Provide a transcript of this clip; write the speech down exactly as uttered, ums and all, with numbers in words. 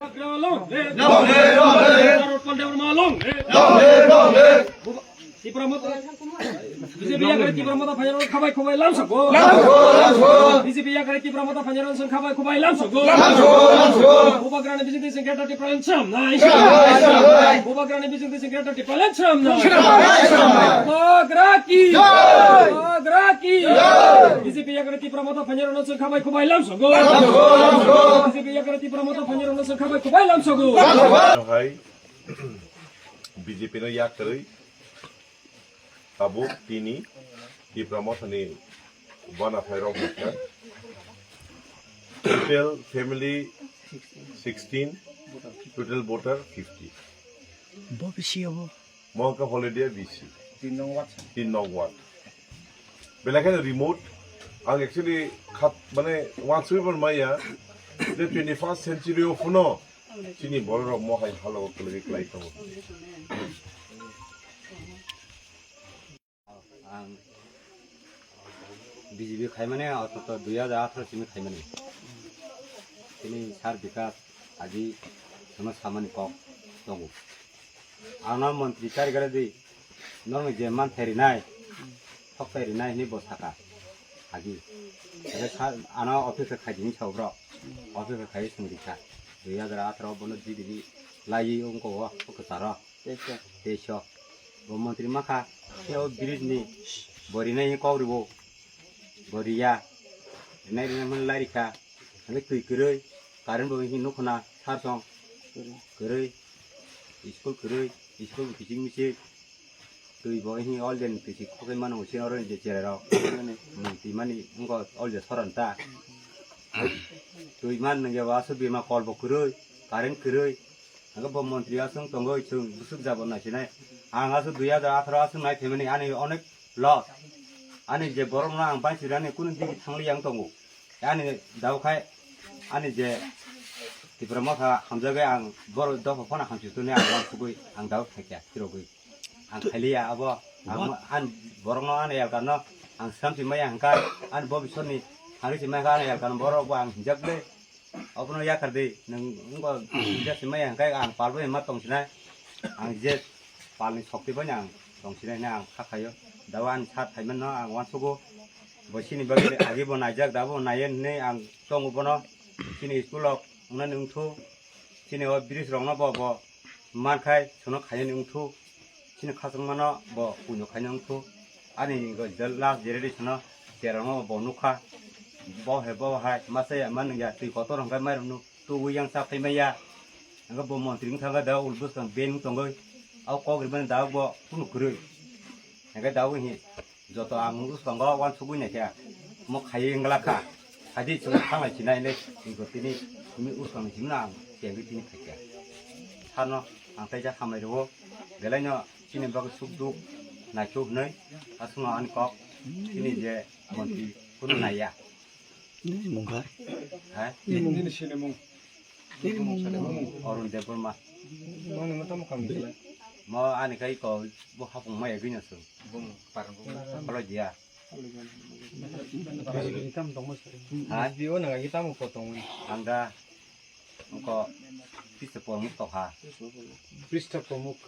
Long live! Long live! Long live! Long live! Tipra Motha, B J P yakari Tipra Motha phainjaro khabai khubai lamsogo. B J P yakari Tipra Motha phainjaro khabai khubai lamsogo. Bubagrani B J P sing Greater Tipraland samnai. Bubagrani B J P sing Greater Tipraland samnai. Bubagra ki! Bubagra ki! B J P yakari Tipra Motha phainjaro khabai khubai lamsogo. B J P yakari Tipra Motha phainjaro khabai khubai lamsogo. Hai, B J P no yakarwi tabuk tini Tipra Mothani bana phairok hwnkha. Total family sixteen, total voter fifty. Bo bisi obo. Mo hwnkha Holodiya B C. Tin nong ward. Tin nong ward. Belai kheno remote. Ang actually khat, mane, wansugwi bo maya je twenty-first century o phuno chini bororok mo hai halo kwlwi kwlai tongo. Ang B J P khaimani, ototo dui hajar atharo simi khaimani. Tini Sir Bikash agi sono samani kok tongo. Ano montri chari gare di, norok je man thai rinai, thok thai rinai hinwi bo saka agi. Ebe sa-, ano office khai dini sa bro, office khai sung rikha. Dui hajar atharo bono di dini lai ongko o, o kwcharo. Teso. Teso. Bo montri makha, khe o bridge ni bo rinai kok ribo. Bo riya. Rinai rinai hwnwi lai rikha. Hwnwi twi kwrwi. Current bo hwnwi nukhuna sar song. Kwrwi. School kwrwi. School bo kiching miching. Twi bo hwnwi all den twi si khogwi mano hwnwi sino oro ni je cherai rok. Twi mani wngkha all je soron ta. Twi man nungya bo aswk bima kol bo kwrwi. Current kwrwi. Hwnkhe bo montri aswk tongwi chwng bwswk jabo naisinai. Ang aswk dui hajar atharo aswk nai phaimani ani onek loss. Ani je borokno ang bai sirani kunu digi thangliya wng tongo. Ani dao khai ani je Tipra Motha hamjagwi ang borok dopha phano hamsuk tongwi ang uansugwi ang dao khaikha phirogwi. Ang khailiya abo ang an borokno ani elkano ang swram si maya hwnkha ani bobiswrni thangri si maya hwnkha ani elkano borok bo ang hinjak le. Obono yakar di, nwng wngkha, je simaya hwnkhe ang palbai ma tongsinai, ang je palni sokti bai ang tongsinai hinwi ang kha khaio. Dao ani sat phaimano ang uansugo, bo chini bagwi agi bo naijak, dabo naiya hinwi ang tongo bono. Chini school rok wngnani wngthu, chini o bridge rokno bo, bo mankhai sono khaiyani wngthu. Chini khachangmano bo puino khaina wngkhu. Ani last generation-o cherangno bo nukha. Bo hai, bo hai, masa ya, manu ya, twi kotor hwnkhe mairokno tuwi yang cha phai maya. Hwnkhe bo montri wngkha khe da ul bwskang ben wng tongwi. Abo kok rimani da bo kunu kwrwi. Hwnkhe da bo hi. Joto ang bwskango uansugwi naikha, mo khaiwi wngla kha, khaidi chwng thanglai sinai hinwi tini simi bwskangni simi no ang kengwi tini khaikha. Sano ang teisa hambai rwo, belaino chini bagwi suk duk naithu hinwi aswkno ani kok chini je montri kunu naiya. Nini mung kha? Ha? Nini sini mung. Nini mung. Arun Debbarma. Mani mo tamo kam khlai? Mo ani kai ko bo hapung maya gini aswk. Bung parang bung. Khalo dia. Kam tong mo sari. Ha? Bio nang agi tamo ko tong. Ang da ko pista por muk to ha. Pista por muk.